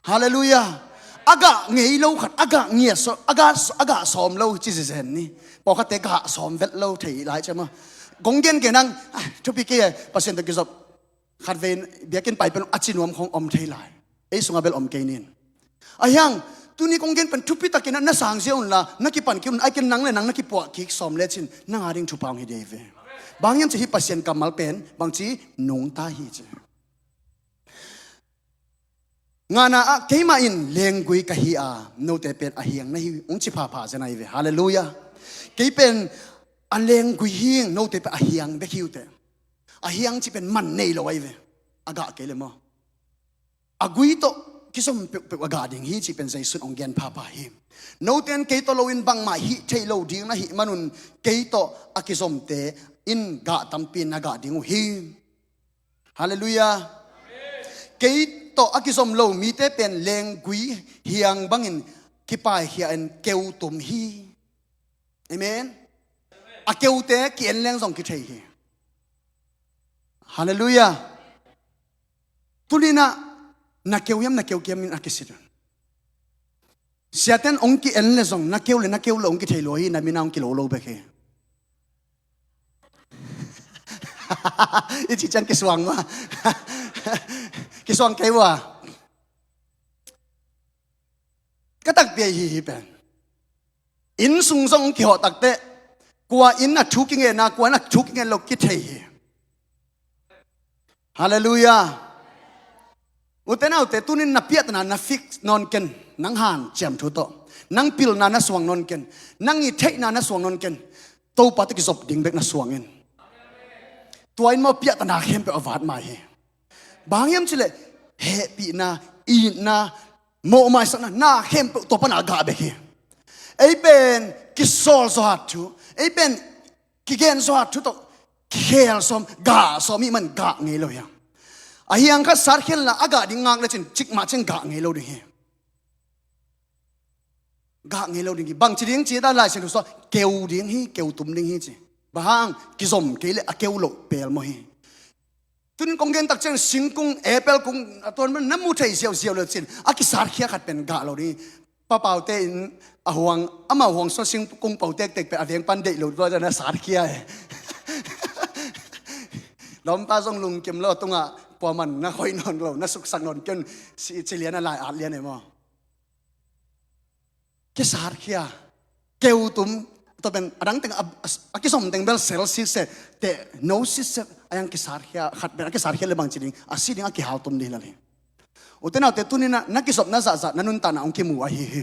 Halleluiah. A gah ngei lo khat, a gah ngiat sawm, a gah, a gah sawm lo ci zenzen ni. Pawlkhatte gah sawm vet lo thei lai ciam a. Kong gengen ang, ah, thupi kei e, Pasian tawh kizop. Khatvei biakinn pai pen a ci nuam khong om thei lai. Ei sungah bel om kei nin. Ahi hang, tuni kong gen pen thupi takin na sang ziau unla, na kipan kik un, ahih kei leh nang le nang na kipuah kik sawm lecin, nang a ding thupha hong hi ding hi ve. Bang hiam cih hih Pasian kammal pen, bangci nungta hi ci. Ngana ah, keimah in lenggui ka hi a, note pen a hiang na hi, hong ci phapha zen ahi ve. Halleluiah. Kei pen a lenggui hi ing, note pen a hiang bek hi uh teh. A hiang cih pen man nei lo ahi ve. A gah kei leh maw. A gui tawh kizom peuhpeuh a gah ding hi cih pen Jesu in hong gen phapha hi. Note in kei tawh loin bangmah hih theih lo ding na hih manun kei tawh a kizomte in gah tampi na gah ding uh hi. Halleluiah. Kei tawh a kizom lo mite pen lenggui hiang bangin kipaikhia in keu tum hi. Amen. A keute ki-en leng zong kithei hi. Halleluiah. Tuni-in ah na keu hiam na keu kei hiam in a kisit un. Siate in hong ki-en leh zong na keu le na keu lo hong kithei lua hi, na min ah hong kilo lo bek hi. I cih ciang kisuang maw. Kisuang kei uh a. Ka takpi ahi hi pen. Inn sung zong kihawh takteh, kua inn a thu kingen a, kua inn a thu kingen lo kithei hi. Halleluiah. Ute naute, tuni-in na piahtana na fix nawn ken, nang hanciam thu tawh. Nang pilna na suang nawn ken. Nang i theihna na suang nawn ken. Topa tawh kizop ding bek na suang in. Tua in maw piahtana khempeuh a vat mai hi. Bang hiam cih leh, hehpihna, itna, mawhmaisakna, na khempeuh tua pan a gah bek hi. Ei pen kisawl zawhat thu, ei pen kigen zawhat thu tawh, khel sawm, gah sawm hih man gah ngei lo hi hang. A hiang khat satkhia inla, a gah ding ngak lecin, cikmah ciang gah ngei lo ding hi. Gah ngei lo ding hi. Bangci ding ci ta, Lai Siangtho sung ah keu ding hi, keu tum ding hi ci. Bang hang, kizom kei leh a keu loh pelmawh hi. Tuni-in kong gen tak ciang singkung, apple kung, a tuan man na mu thei ziauziau lecin, a kisatkhia khat pen gah lo ding hi. Pa Paute in a huang, amau huang sung singkung po tektek pen a veng pan deih lo tua na satkhia e. Lawmpa zong lungkim lo, tungah pua man na hoih nawn lo, na suksak nawn kei un, ci lian a lai at lian e maw. Kisatkhia, keu tum, tua pen a dang teng a, a, a kizom teng bel sel sitset, teh no sitset, a hiang kisatkhia, khat pen a kisatkhia leh bangci ding, a si ding a kihal tum ding hi lel hi. Ute naute, tuni-in ah na kizopna zahzah, na nuntakna hong kimu ahi hi.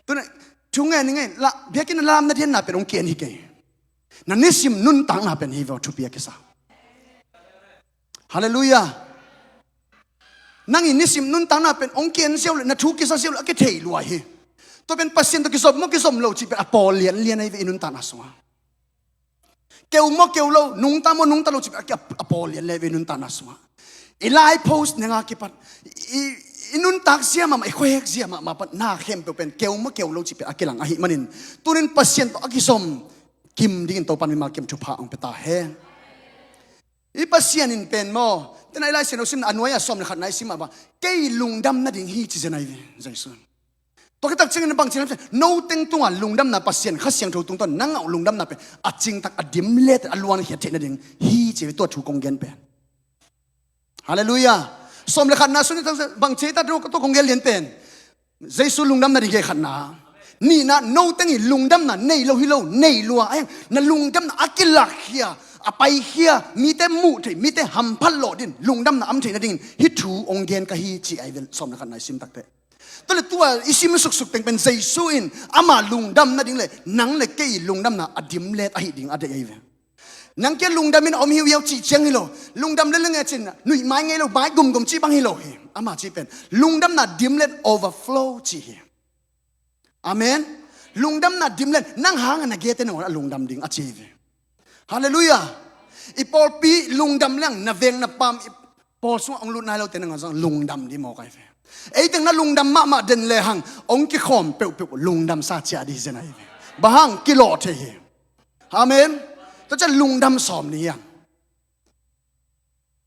Tuni-in, thu ngen ni ngen, la, biakinn a lamna dianna pen hong ki-en hi kei. Na nisim nuntakna pen hi ve aw, thupi a kisa. Halleluiah. Nang i nisim nuntakna pen hong ki-en ziau leh, na thu kisa ziau leh, a kithei lua hi. Tua pen Pasian tawh kizom maw kizom lo cih pen a pawl lianlian ahi ve i nuntakna sungah. Keu maw keu lo, nungta maw nungta lo cih pen a, a pawl lianlian ahi ve i nuntakna sungah. I lai post neng a kipat i, i nuntak zia mahmah, i khuahek zia mahmah pan na khempeuh pen keu maw keu lo cih pen a kilang ahih manin, tunin Pasian tawh a kizom kim dingin Topan mimal kim thupha hong pia ta hen. I Pasian in pen maw, tena i Lai Siangtho simna a nuai-ah sawm le khatna i sim ah bang, kei lungdam nading hi ci zen ahi ve Jesu. Tua khit tak ciangin bang ci hiam cih leh, no teng tungah lungdamna Pasian Kha Siangtho tungtawn nang a lungdamna pen a cingtak, a dimlet, a luankhiat theih nading hi ci ve, tua thu kong gen pen. Halleluiah. Sawm le khatna sung in bang ci ta, tua kong gen lian pen. Jesu lungdam nading hi khatna. Nihna, no teng i lungdamna nei lo hi lo, nei lua, a hiang, na lungdamna a kilakkhia, a paikhia, mite muh theih, mite hamphat lawh din lungdamna am theih nadingin hih thu hong gen ka hi ci ahi ve, sawm le khatna i sim tak teh. Tua leh tua i sim suksuk teng pen Jesu in ama lungdam nading leh nang leh kei i lungdamna a dimlet ahih ding a deih ahi ve. Nang kei lungdam in a om hiuhiau cih ciang hi lo. Lungdam lel leng e cin nuih mai ngei lo, mai gumgum cih bang hi lo hi. Ama cih pen lungdamna dimlet, overflow cih hi. Amen. Lungdamna dimlet, nang hang a na gete nangawn a lungdam ding a ci hi ve. Halleluiah. I pawlpi lungdam leng na veng na pam i pawl sungah hong lut nai lote nangawn zong lungdam ding mawk ahi ve. Ei teng na lungdam mahmah den lehang hong kikhawm peuhpeuh lungdamsa ciah ding hi zen ahi ve. Bang hang kilawh thei hi. Amen. Tua ciang lungdam sawm ni hiang.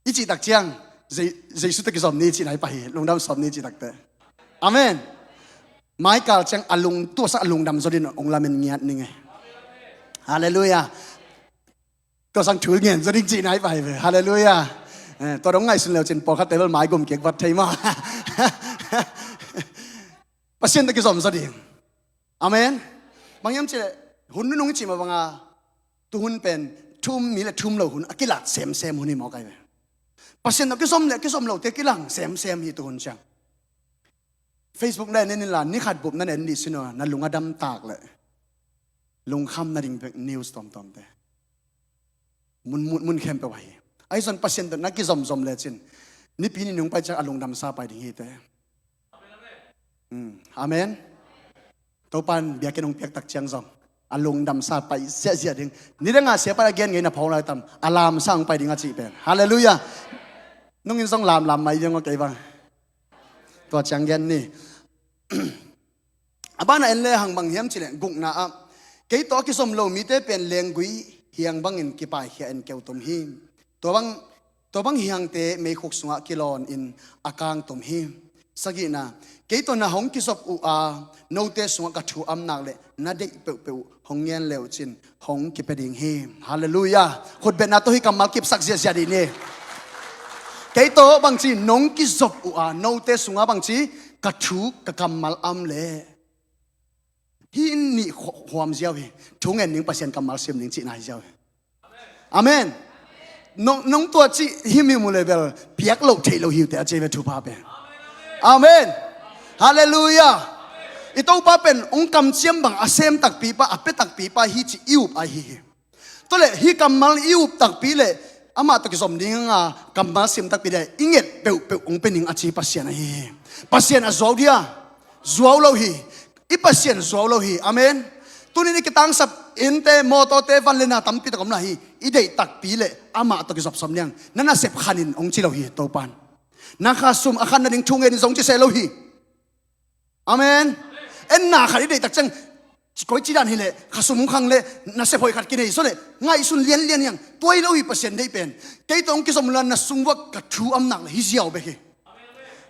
I cih tak ciang Jesu tawh kizom ni i cih nai pah hi, lungdam sawm ni i cih tak teh. Amen. Mai kal ciang a lung tuasak a lungdam zaw din hong lamen ngiat ning e. Halleluiah. Tua sang thu ngen zaw ding cih nai pah hi ve. Halleluiah. Eh, tua dong ngaihsun leu cin pawlkhat table mai gum kik vat thei maw. Pasian tawh kizom zaw ding. Amen. Bang hiam cih leh hun nunung i cih mah banga, tuhun pen thu um mi le thu um lo hun a kilat semsem hun hi mawk ahi ve. Pasian tawh kizom le kizom lote kilang semsem hi tuhun ciang. Facebook na en in la, ni khat bup na en dih sin aw, na lung a damtak leh lungkham nading bek news tuamtuamte. Mun, mun, mun khempeuh ahi. Ahi zong Pasian tawh na kizomzom lecin nipi ni nung pai ciang a lungdamsa pai ding hi teh. Amen. Topan biakinn hong piak tak ciang zong a lungdamsa pai ziahziah ding. Nidanga siapa a gen ngei na phawng lai tam, a lamsa hong pai ding a cih pen. Halleluiah. Nungin zong lamlam mai ding aw kei bang. Tua ciang gen ni. A banah en lehang bang hiam cih leh gukna ah, kei tawh a kizom lo mite pen lenggui hiang bangin kipaikhia in keutum hi. Tua bang, tua bang hiangte meikhuk sungah kilawn in a kangtum hi. Sagihna, kei tawh na hong kizop uh a, note sungah ka thu amnak le na deih peuhpeuh hong ngen leucin hong kipia ding hi. Halleluiah. Khutbetna tawh hih kammal kipsak ziahziah dih ni. Kei tawh bangci nong kizop uh a, note sungah bangci ka thu ka kammal am le. Hih in nih khuam ziau hi. Thu ngen ning, Pasian kammal sim ning cihna hi ziau hi. Amen. Nong, nong tua cih himhim uh le bel piak loh theih loh hi uh teh a ci ve thupha pen. Amen. Halleluiah. I Topa pen hong kamciam bang a sem takpi pa, a pia takpi pa hi cih i up ahi hi. Tua leh hih kammal i up takpi leh amah tawh kizom ding a kammal sim takpi leh i nget peuhpeuh hong pia ning a ci Pasian ahi hi. Pasian a zuau dia? Zuau lo hi. I Pasian zuau lo hi. Amen. Tunin i kitangsap innte, mawtawte, van le na tampi tak om lai hi. I deih takpi leh amah tawh kizop sawm niang. Na nasep khan in hong ci lo hi Topan. Na khasum a khan nading thu ngen in zong ci seh lo hi. Amen. En na khat i deih tak ciang, koici dan hileh khasum khang le nasep hoih khat kinei zaw leh ngaihsun lianlian hiang. Tua hi lo hi Pasian deih pen. Kei tawh hong kizom uh la na sung uah ka thu amnak le hi ziau bek hi.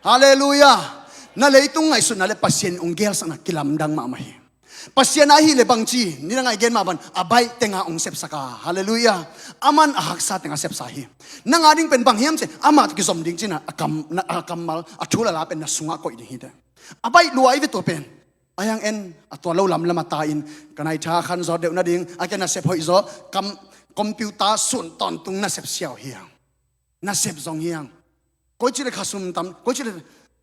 Halleluiah. Na leitung ngaihsutna le Pasian hong gelsakna kilamdang mahmah hi. Pasian ahih leh bangci, nidang a i gen mah bang a baih tenga hong sepsak a. Halleluiah. Aman a haksa tenga sepsa hi. Nang a ding pen bang hiam cih leh amah tawh kizom ding cihna a kam, na, a kammal, a thu lala pen na sungah koih ding hi teh. A baih lua i ve tua pen. A hiang en, a tua lo lamlam a ta in, ka naitha khan zaw deuh nading, a kia nasep hoih zaw, kam, computer sun tawntung nasep siau hiang. Nasep zong hiang. Koici le khasum tam, koici le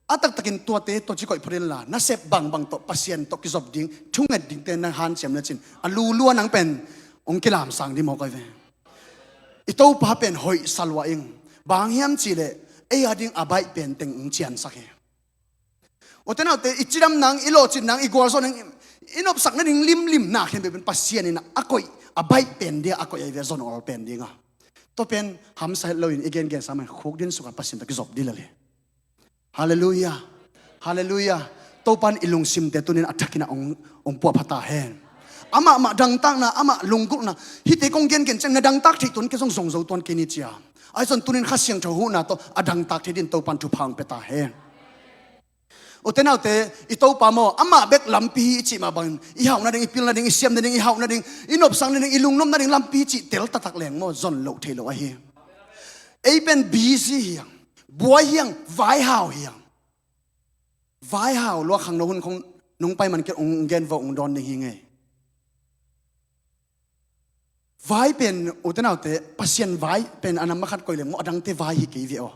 a taktakin tuate, tua ci koih phot in la, nasep bangbang tawh, Pasian tawh kizop ding, thunget dingte na hanciam lecin, a lulua nang pen hong kilamsang ding mawk ahi ve. I Topa pen hoih sa lua ing. Bang hiam cih leh ei a ding a baih pen teng hong ciansak hi. Ute naute, i cidam nang, i lawhcin nang, i gualzo nang, i nopsak nading limlim na khempeuh pen Pasian in a koih, a baih pen dia a koih ahi ve, zon awl pen dinga. Tua pen hamsa het loin i gengen sa man khuk din suka Pasian tawh kizop dih lel hi. Halleluiah. Halleluiah. Topan i lungsimte tunin a thakin a ong, ong puahpha ta hen. Amah mah dangtakna, amah lunggulhna, hihte kong gengen ciang na dangtak theih tuan kei zong zongzo tuan kei ni cia. Ahi zong tunin Kha Siangtho huhna tawh a dangtak thei din Topan thupha ong pia ta hen. Ute naute, i Topa maw, amah bek lampi hi i cih mah bangin, i hauh nading, i pil nading, i siam nading, i hauh nading, i nopsak nading, i lungnop nading lampi hi cih tel taktak leng maw, zon loh thei lo ahi. Ei pen busy hiang, buai hiang, vaihau hiang. Vaihau lua khangno hun khong nong pai man kei ong gen vo ong dawn ding hi ngei. Vai pen, ute naute, Pasian vai pen a nam makhat koih leng maw, a dangte vai hi kei ve aw.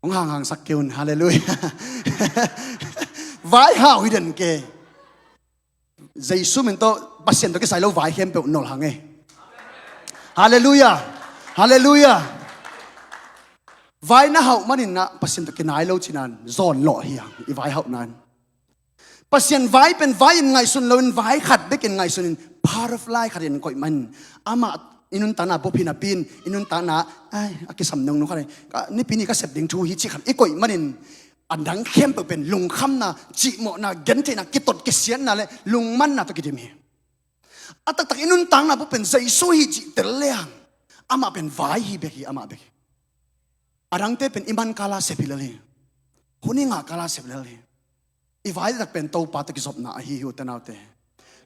Hong hanghangsak kei un, halleluiah. Vaihau hi den kei. Jesu min tawh, Pasian tawh kisai lo vai khempeuh nolh hang e. Halleluiah. Halleluiah. Vai na hauh manin na Pasian tawh kinai lo cinan zawn lawh hi hang, i vai hauh nan. Pasian vai pen vai in ngaihsun loin vai khat bekin ngaihsunin, part of life khat in koih manin, amah i nuntakna bup hi napi in, i nuntakna, ai, a kisam nungnung khat in, ka, nipi ni ka sep ding thu hi cih khat i koih manin, a dang khempeuh pen lungkhamna, cihmawhna, gentheihna, kitot kisiatna le lungmanna tawh kidim hi. A taktak i nuntakna bup pen Jesu hi cih tel leng, amah pen vai hi bek hi, amah bek hi. A dangte pen i man kala sep hi lel hi. Hun i ngah kala sep lel hi. I vai taktak pen Topa tawh kizopna ahi hi, ute naute.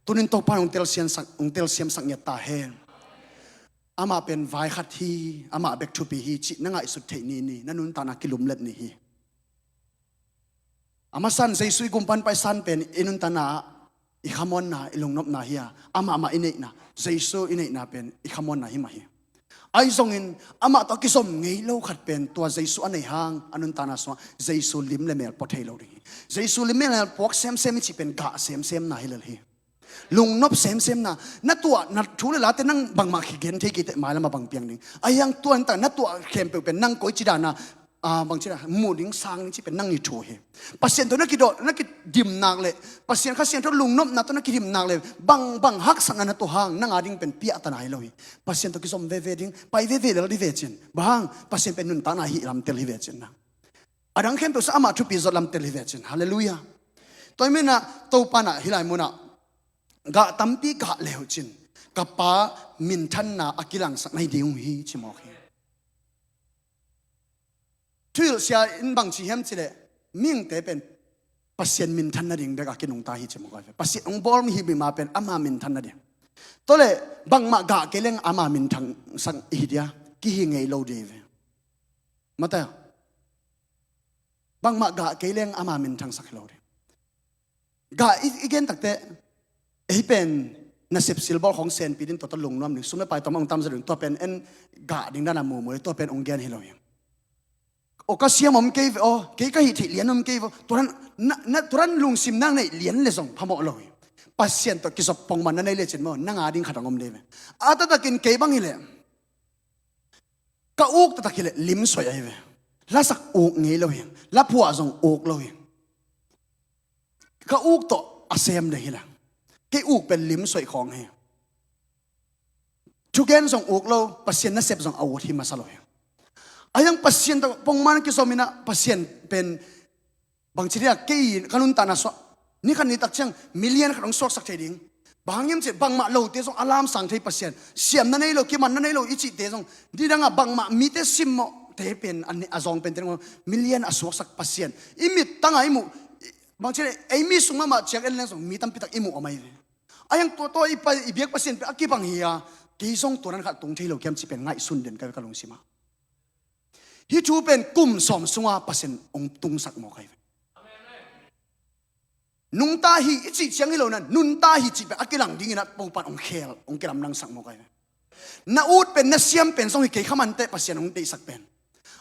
Tunin Topa in hong telsiamsak, hong telsiamsak ngiat ta hen. Amah pen vai khat hi, amah bek thupi hi cih na ngaihsut theih ni ni, na nuntakna kilumlet ni hi. A masan Jesu i gumpan paisan pen i nuntakna, i khamuanna, i lungnopna hi a, amah mah i neihna, Jesu i neihna pen i khamuanna hi mah hi. Ahi zongin amah tawh a kizom ngei lo khat pen tua Jesu a nei hang a nuntakna sungah Jesu lim le mel pua thei lo ding hi. Jesu lim le mel puak semsem i cih pen gah semsemna hi lel hi. Lungnop semsemna, na tuahna thu le late nang bangmah kigen thei kei teh mailam a bang piang ding. Ahi hang tua ntak na tuah khempeuh pen nang koici dana, ah, bangci dana muh ding sang ding cih pen nang i thu hi. Pasian tawh na kidawh, na kidim nak le, Pasian Kha Siangtho lungnopna tawh na kidim nak le, bang, bang haksatna na tuah hang, nang a ding pen piahta nai lo hi. Pasian tawh kizom veve ding, pai veve lel dih vecin. Bang hang, Pasian pen nuntakna hih lam tel hi vecin na. A dang khempeuh sung amah thupi zawh lam tel hi vecin. Halleluiah. Tua hi menah Topa in ah hih lai munah gah tampi gah le uh cin, ka Pa minthanna a kilangsak na hi ding uh hi ci mawk hi. Thuhilhsia in bangci hiam cih leh mihingte pen Pasian minthan nading bek a kinungta hi ci mawk hi. Pasian hong bawl mi hi bima pen ama minthan nading. Tua leh bangmah gah kei leng ama minthangsak i hi dia, kihi ngei lo ding hi ve. Mate, bangmah gah kei leng ama minthangsak hi lo ding. Gah i, i gen takte, ei pen nasep silbawl khong senpi din tua tawh lungnuam ding, sum le pai tawh mah hong tamzaw ding, tua pen en gah ding dana mumu, tua pen hong gen hi lo hi. Aw ka siam om kei ve aw, kei ka hih theih lian om kei ve aw, tua dan, na, na, tua dan lungsim nang neih lian le zong phamawh lo hi. Pasian tawh kizop pongman na nei lecin maw, nang a ding khat hong om ding hi ve. A taktakin kei bang hi leh ka uk taktak hi leh limsuai ahi ve. Lasak uk ngei lo hi. Laphuah zong uk lo hi. Ka uk tawh a sem ding hi leh kei uk pen limsuai khawng hi. Thugen zong uk lo, Pasian nasep zong a ut hi masa lo hi. Ahi hang Pasian tawh pongman kizom in ah Pasian pen bangci dia kei ka nuntakna suah, ni khat ni tak ciang million khat hong suaksak thei ding. Bang hang hiam cih leh bangmah lote zong a lamsang thei Pasian. Siamna nei lo, kimanna nei lo i cihte zong nidangah bangmah mite simmawhte pen a ne-, a zawng pente zong million a suaksak Pasian. I mittangah i muh, i, bangci dia ei mi sung mahmah ciang en leng zong mi tampi tak i muh om ahi ve. Ahi hang tua, tua i pa, i biak Pasian pen a kibang hi a, kei zong tua dan khat tung thei lo kiam cih pen ngaihsun den ka ve ka lungsimah. Hih thu pen kum sawm sunga Pasian hong tungsak mawk ahi ve. Nungta hi i cih ciang hi lo na, nunta hi cih pen a kilang dingin ah Topan hong khel, hong kilamdangsak mawk ahi ve. Na ut pen, na siam pen zong hi kei kha mah inteh Pasian hong deihsak pen.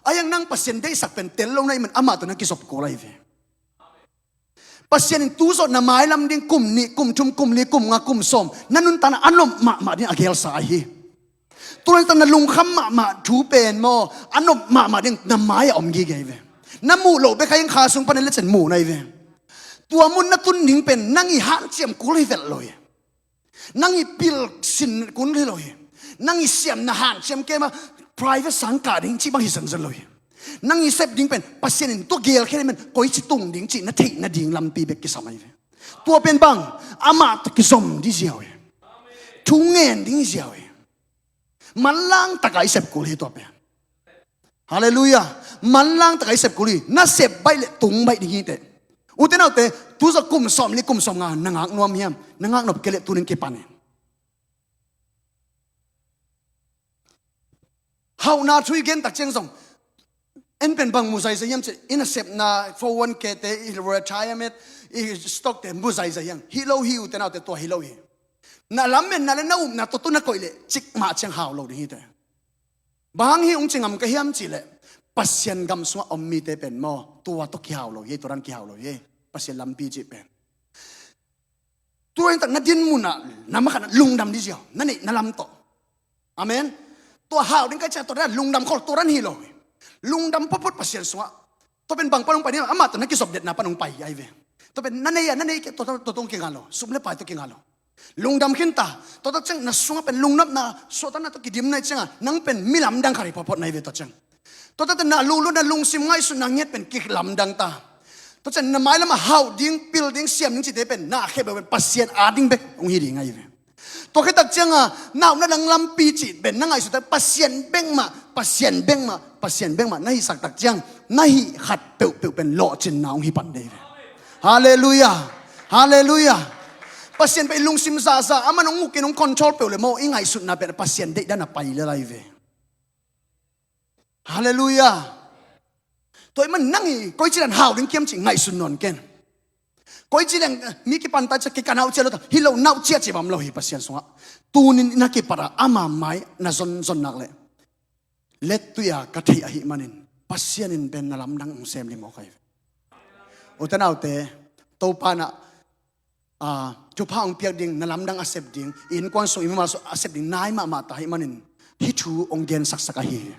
Ahi hang nang Pasian deihsak pen tel lo na hih man amah tawh na kizop kul ahi ve. Pasian in tu zawh na mailam ding kum nih, kum thum, kum li, kum nga, kum sawm, na nuntakna a nop mahmah ding a gelsa ahi. Tua laitak na lungkham mahmah thu pen maw, a nop mahmah ding na mai-ah om gige hi ve. Na muh loh bek a ing kha sung pan a lecin muh na hi ve. Tua mun na tun ding pen nang i hanciam kul hi velh lo hi. Nang i pil sin kul hi lo hi. Nang i siamna hanciam kei ma private sang kah ding cih bang hi zenzen lo hi. Nang i sep ding pen Pasian in tua gel khe men koici tung ding cih na theih nading lampi bek kisam ahi ve. Tua pen bang amah tawh kizom ding ziau hi. Thu ngen ding ziau hi. Manlang taka i sep kul hi tua pen. Halleluiah. Manlang taka i sep kul hi. Na sep baih le tung baih ding hi teh. Ute naute, tu zawh kum sawm li kum sawm nga na ngak nuam hiam? Na ngak nop kei le tunin kipan in. Hauhna thu i gen tak ciang zong en pen bang mu zaizai hiam ci, i nasepna four one k te, i retirement, i stock te mu zaizai hiam? Hi lo hi, ute naute, tua hi lo hi. Na lametna le na upna tawh tu na koih le cik mah ciang hau lo ding hi teh. Bang hang hi ung ci ngam ka hiam cih leh Pasian gam sungah om mite pen maw, tua tawh kihau lo hi, tua dan kihau lo hi. Pasian lampi cih pen tua in tak na din munah na makhatna lungdam ding ziau, na neih na lam tawh. Amen. Tua hau ding ka ciah tua dan lungdam khol tua dan hi lo hi. Lungdam photphot Pasian sungah. Tua pen bang pan hong pai ni, amah tawh na kizop detna pan hong pai ahi ve. Tua pen na nei a na nei kei tua tua tung kinga lo, sum le pai tua kinga lo. Lungdam khin ta. Tua tak ciang na sungah pen lungnopna suahtakna tawh kidim na hi ciangah nang pen mi lamdang khat hi photphot na hi ve tua ciang. Tua tak ciang na lulutna lungsim ngaihsutna ngiat pen kilamdang ta. Tua ciang na mailam a hauh ding, pil ding, siam ding cihte pen na khep beuh pen Pasian a ding bek hong hi ding ahi ve. Tua khit tak cianga na upna dang lampi cih pen na ngaihsut tak Pasian bek mah, Pasian bek mah, Pasian bek mah na hihsak tak ciang na hih khat peuhpeuh pen lawhcinna hong hi pan ding hi ve. Halleluiah. Halleluiah. Pasian pen i lungsim zahzah a man hong ukin hong control peuh le maw, i ngaihsutna pen Pasian deihdan a pai lel ahi ve. Halleluiah. Tua ahih man nang i koici dan hau ding kiam cih ngaihsun nawn ken. Koici leng mi kipan ta ciah kei ka nauh cia lo ta, hi lo, nauh cia cih bang om lo hi Pasian sungah. Tunin na kipat a ama mai na zonzon nak leh lettui a ka theih ahih manin Pasian in pen na lamdang hong sem ni mawk ahi ve. Ute naute, Topa na thupha hong piak ding, na lamdang a sep ding, i innkuan sung i mimal sung a sep ding nai mahmah ta ahih manin hih thu hong gensaksak ahi hi.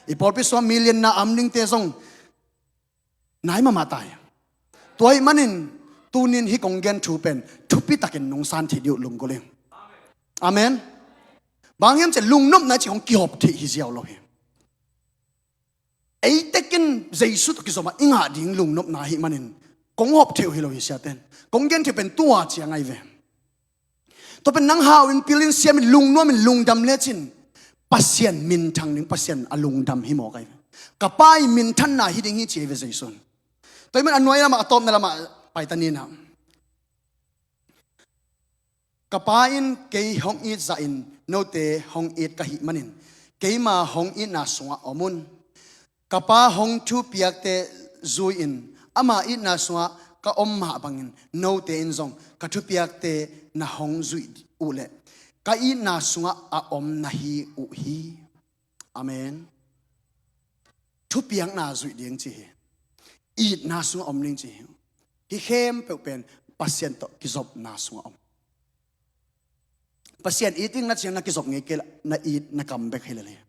I pawlpi sungah million na am dingte zong nai mahmah ta hi. Tua ahih manin tunin hih kong gen thu pen thupitakin nungsan theih dih uh lunggulh ing. Amen. Bang hiam cih leh lungnopna cih hong kihop theih hi ziau lo hi. Ei tekin Jesu tawh kizom a i ngah ding lungnopna ahih manin kong hop theih uh hi lo hi siaten. Kong gen theih uh pen tua ciang ahi ve. Tua pen nang hau in, pil in, siam in, lungnuam in, lungdam lecin Pasian minthang ding, Pasian a lungdam hi mawk ahi ve. Ka pa i minthanna hi ding hi ci ahi ve Jesu in. Tua ahih man a nuai lamah, a tawpna lamah paita ni na. Ka pa in kei hong it zahin note hong it ka hih manin keima hong itna sungah om un. Ka pa hong thupiakte zui-in ama itna sungah ka om mah bangin note in zong ka thupiakte na hong zuih uh leh ka itna sungah a om na hi uh hi. Amen. Thupiakna zuih ding ci hi. Itna sungah om ding ci hi. Hih khempeuh pen Pasian tawh kizopna sungah om. Pasian it ding na ciang na kizop ngei kei la, na it na kam bek hi lel hi.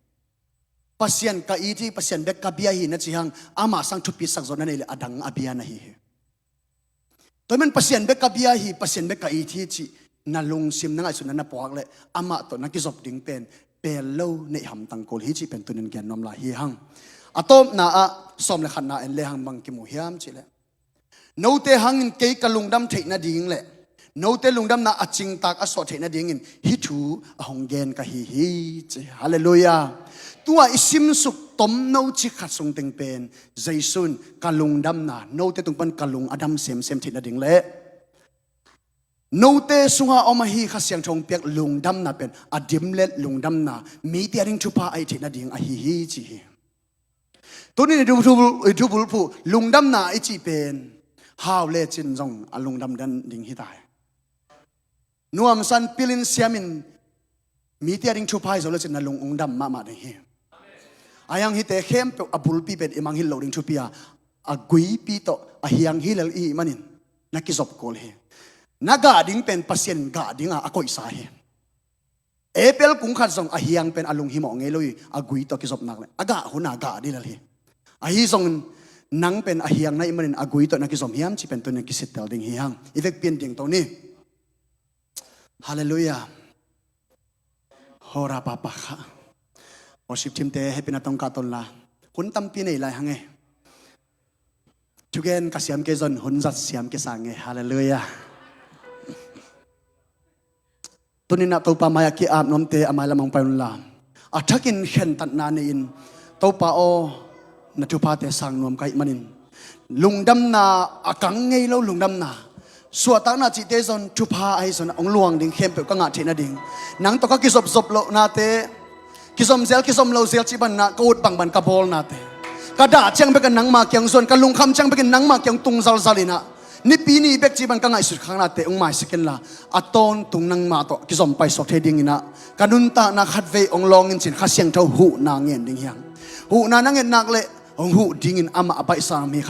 Pasian ka it hi, Pasian bek ka bia hi na ci hang, amah sang thupi sak zo na neih leh a dang a bia na hi hi. Tua ahih man Pasian bek ka bia hi, Pasian bek ka it hi cih na lungsim, na ngaihsutna na puak leh amah tawh na kizop ding pen pel lo, neih hamtang kul hi cih pen tunin gen nuam lai hi hang. A tawpna ah sawm le khatna en le hang bang kimu hiam cih leh, note hangin kei ka lungdam theih nading leh note lungdamna a cingtak a suah theih nadingin hih thu a hong gen ka hi hi ci. Halleluiah. Tua i simsuk tomno cik khat sung teng pen Jesu in ka lungdamna, note tung pan ka lung a dam semsem theih nading leh note sunga om ahi Kha Siangtho hong piak lungdamna pen a dimlet lungdamna, mite a ding thupha ahi theih nading ahi hi ci hi. Tunin i thu, i thubulphuh lungdamna i cih pen hau lecin zong a lungdam den ding hi ta hi. Nuamsan, pilin, siamin mite a ding thupha hi zo lecin na lung hong dam mahmah ding hi. Ahi hang hihte khempeuh a bulpi pen i mangngilh loh ding thupi a, a guipi tawh a hiang hi lel i hih manin na kizop kul hi. Na gah ding pen Pasian gah dinga a koihsa hi. Apple kung khat zong a hiang pen a lunghimawh ngei lo hi, a gui tawh kizop nak leh a gah huna gah dih lel hi. Ahi zongin Nang pen a hiang na hih manin a gui tawh na kizom hiam cih pen tuni-in kisittel ding hi hang. I vekpi-in dingto ni. Halleluiah. Hora papa kha. Worship team-te hehpihna tawh kah tonla. Hun tampi nei lai hang e. Thugen ka siam kei zong hun zat siam kisa ing e. Halleluiah. Tuni-in ah Topa mai-ah ki-ap nuamte a mailam hong pai unla, a thakin khentatna nei-in, Topa aw, na thuphate sang nuam ka hih manin, lungdamna, a kang ngei lo lungdamna, suahtakna cihte zong thupha ahi zongin hong luang ding khempeuh ka ngah theih nading, nang tawh ka kizopzop lohnate, kizom zel kizom lo zel cih bangin ah ka ut bangbang ka bawlnate, ka dah ciang bekin nangma kiang zuan, ka lungkham ciang bekin nangma kiang tung zalzal in ah, nipi ni bek cih bangin ka ngaihsut khaknate hong maisak inla, a tawntung nangma tawh kizom paisuak thei dingin ah, ka nuntakna khatvei hong lawng in cin, Kha Siangtho huhna ngen ding hi hang. Huhna na nget nak leh hong huh dingin amah a baihsa om hi. Kha